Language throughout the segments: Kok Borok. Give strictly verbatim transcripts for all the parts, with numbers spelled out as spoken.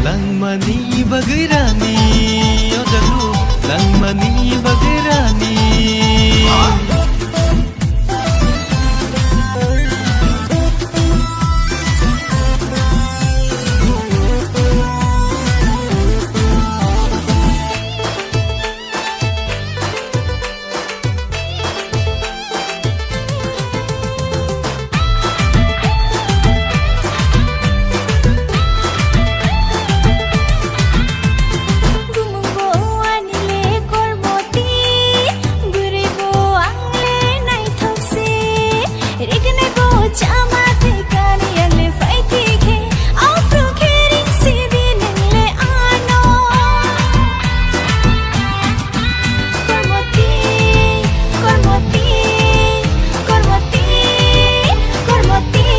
Langmani bagwi rani, o jagu, langmani bagwi rani. Bumung bo ani le kormoti, bwrwi bo ang le naithok se. Rignai bo chama tei kani ang le phai twi khe, aphru khe ring si di nang le ano. Kormoti, kormoti, kormoti, kormoti.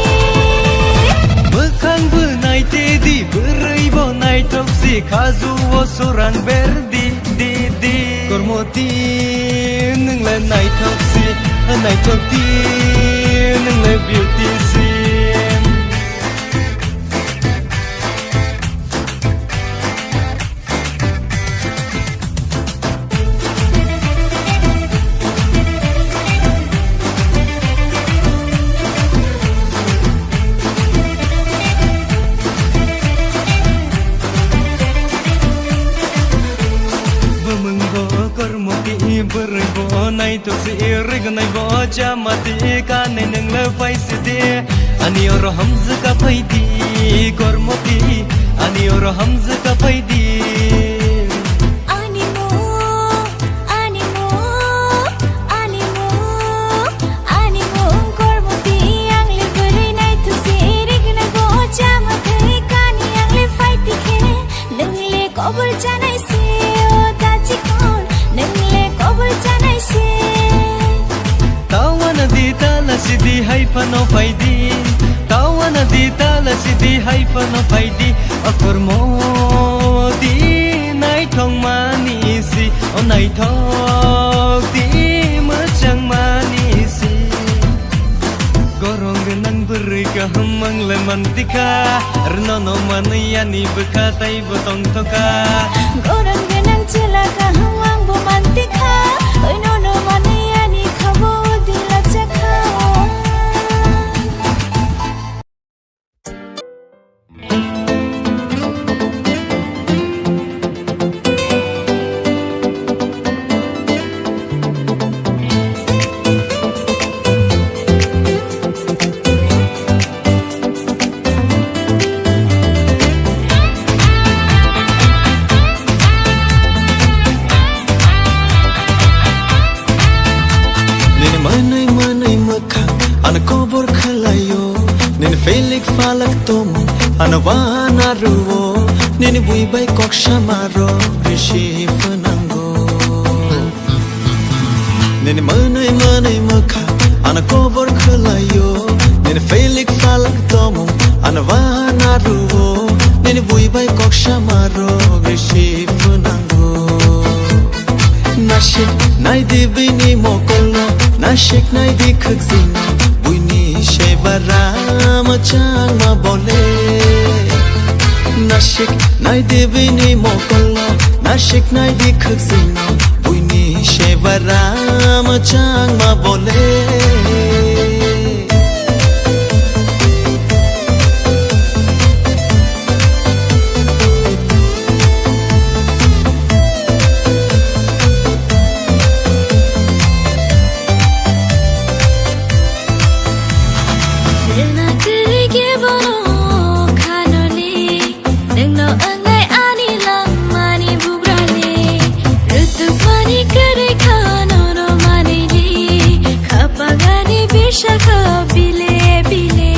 Bwkhang bwnai te di, bwrwi bo naithok si, khaju o surang ber di, di, di. Kormoti, nwng le naithok si, naithok di, nwng le beauty si. Bumung bo kormoti, bwrwi bo naithok si, rignai bo chama twi kani nwng le phai si di. Ani oro hamjwk ka phai di, kormoti, ani oro hamjwk ka phai di. Ani mo, ani mo, ani mo, ani mo, kormoti, ang le bwrwi naithok si, rignai bo chama twi kani ang le phai twi khe. Nwng le kobor chanai se, o da chikon, nwng le kobor chanai se. Tawana di tala sidi hai phano phai di. Tawana di tala sidi hai phano phai di. O kormoti naithok mani si, o naithok di mwchang mani si. Gorong gwnang bwrwi kaham ang le mantikha, rwno no manwi ani bwkha tei bo tongthokha. Gorong gwnang chwla kaham ang bo mantikha, oino no manwi ani khabo dila chakha. Nini manwi manwi mwkhang ano kobor khwlaio, nini phelik phalak tongmung ano wana rwo, nini bui bai kok sama rok risi phnango. Nini manwi manwi mwkhang ano kobor khwlaio, nini phelik phalak tongmung ano wana rwo, nini bui bai kok sama rok risi phnango. Nasik nai di bini mokol no, nasik nai di khwksino, buini seba rama changma bole. Nasik nai di bini mokol no, nasik nai di khwksino, buini seba rama changma bole. Rwna kwrwi khe bono khanoli, nwngno wngnai ani langmani bugrali. Rwtwkmani kwrwi kha nono manili, khapangani bisakha bile bile.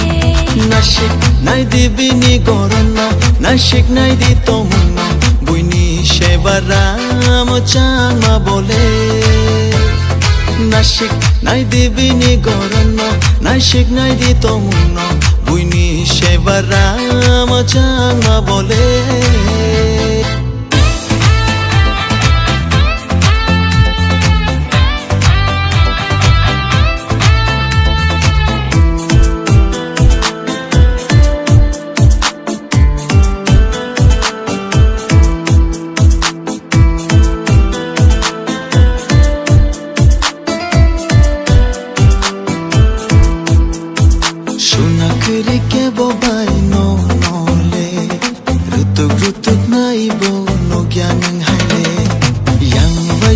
Nasik nai di bini goronno, nasik nai di tongmungno, buini seba rama changma bole. Nasik nai di bini goronno, nasik nai di tongmungno, buini seba rama changma bole.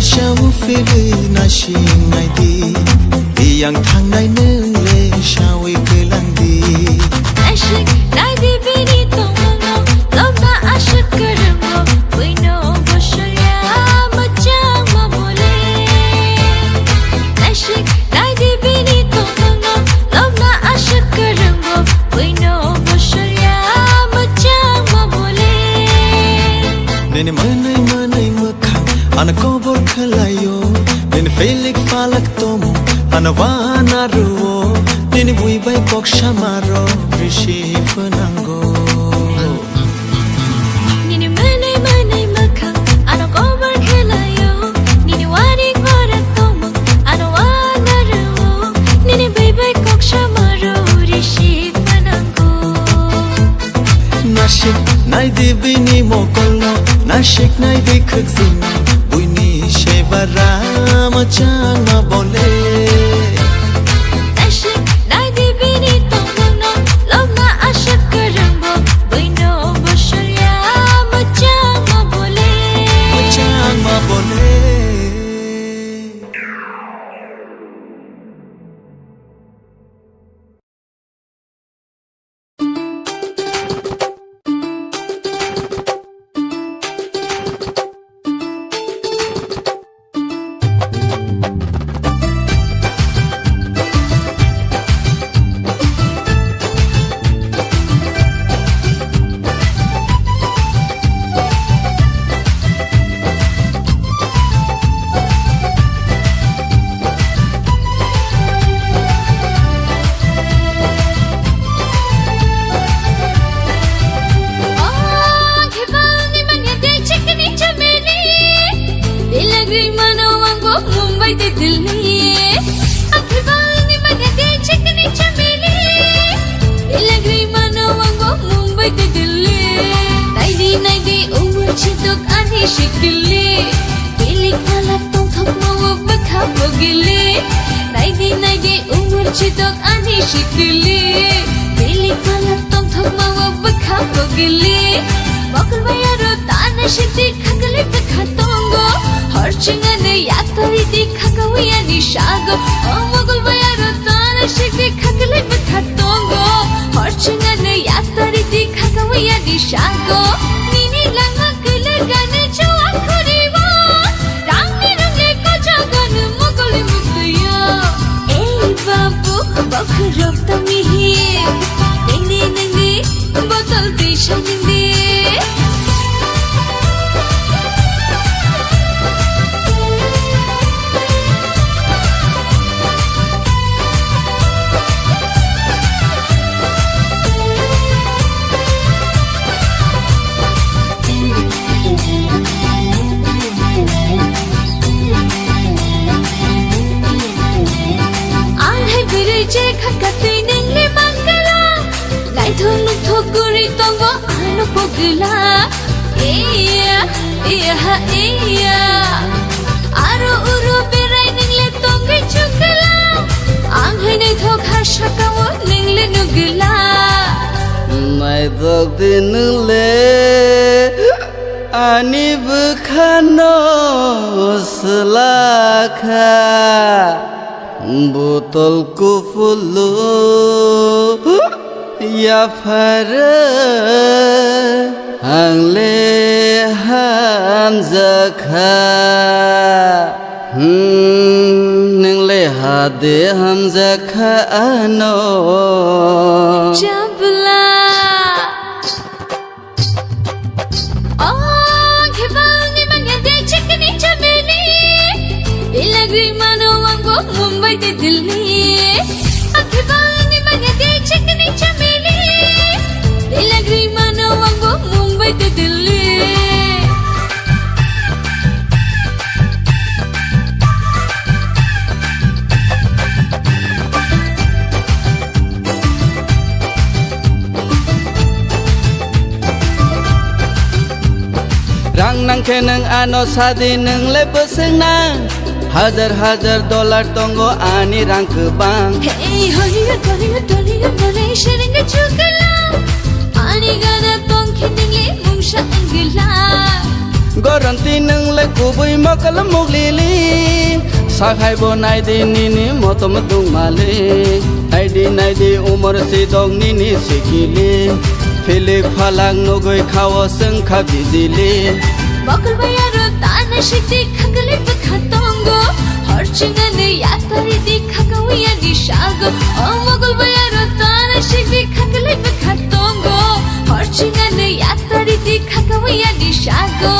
Sawi phirwi naising naidi, biyang thangnai nwng le sawi kwlangdi. Naising naidi bini tongmungno, lobna aswk kwrwngo, buino bosorya mwchangma bole. Naising naidi bini tongmungno, lobna aswk kwrwngo, buino bosorya mwchangma bole. Nini mwnwi mwnwi mwkhang ano kobor khlaio, nini phelik phalak tongmung ano wana rwo, nini bui bai kok samaro risi phnango. Nini mwnwi mwnwi mwkhang ano kobor khlaio, nini waring warak tongmung ano wana rwo, nini bui bai kok samaro risi phnango. Nasik naidi bini mokolno, nasik naidi khwksingno, buini sebara mwchangma bole. Nasik naidi bini tongmungno, lobna aswk kwrwngo, buino bosorya mwchangma bole. Mwchangma bole. Dilagri mano ang bo Mumbai te Delhi. Ang khibang ni manya de chikni chameli. Dilagri mano ang bo Mumbai te Delhi. Naidi naidi umur chitok ani shikili. Pilik phalak tongthok mawo bwkha bogili. Naidi naidi umur chitok ani shikili. Pilik phalak tongthok mawo bwkha bogili. Mokol bayaro tana shiti khakali bwkha tongo. Hor chingani yaktari di khakawi ani shago. O mokol bayaro tana shiti khakali bwkha tongo. Hor chingani yaktari di khakawi ani shago. Nini langma kwlwgani chua khuribo. Rangni rangni kochagani mokoli muktuyo. Ei babu, bokhorok tamihi. Nini nini botol twi sanindi. Ang hai bwrwi je kha katwi ningli mangala. Naithok nukhthok guri tongo ano pogwla. Iya, iya, ha, iya. Aro uro berai ningli tongwi chukla. Ang hai naithok ha sakao ningli nugwla. Naithok di ningli ani bwkhano swlakha. Botol kuphulu yapharo ang le hamjakha. Hmm, nwng le hade hamjakha ano. Chabla. Oh, khibang ni manya de chikni chameli. Dilagri mano ang bo Mumbai te Delhi. Oh, khibang ni manya de chikni chameli. Dilagri mano ang bo Mumbai te Delhi. Rang nang khe nwng ano sadi nwng le bwswk nang. Hajar hajar dollar tongo ani rang kwbang. Hey, Hollywood, Bollywood, Tollywood, Malaysia rang chukla. Ani gana tong khe nwng le mungsa wngla. Koronti nwnglai kubui mokol muglili. Sakhai bo naidi nini motom dungmali. Naidi naidi umor sidok nini sikili. Philik phalak nugui khao swngkha bijili. Mokol bai aro tana sikdi khakali bwkha tongo. Horchingani yatari di khakawi ani sago. O mokol bai aro tana sikdi khakali bwkha tongo. Horchingani yatari di khakawi ani sago.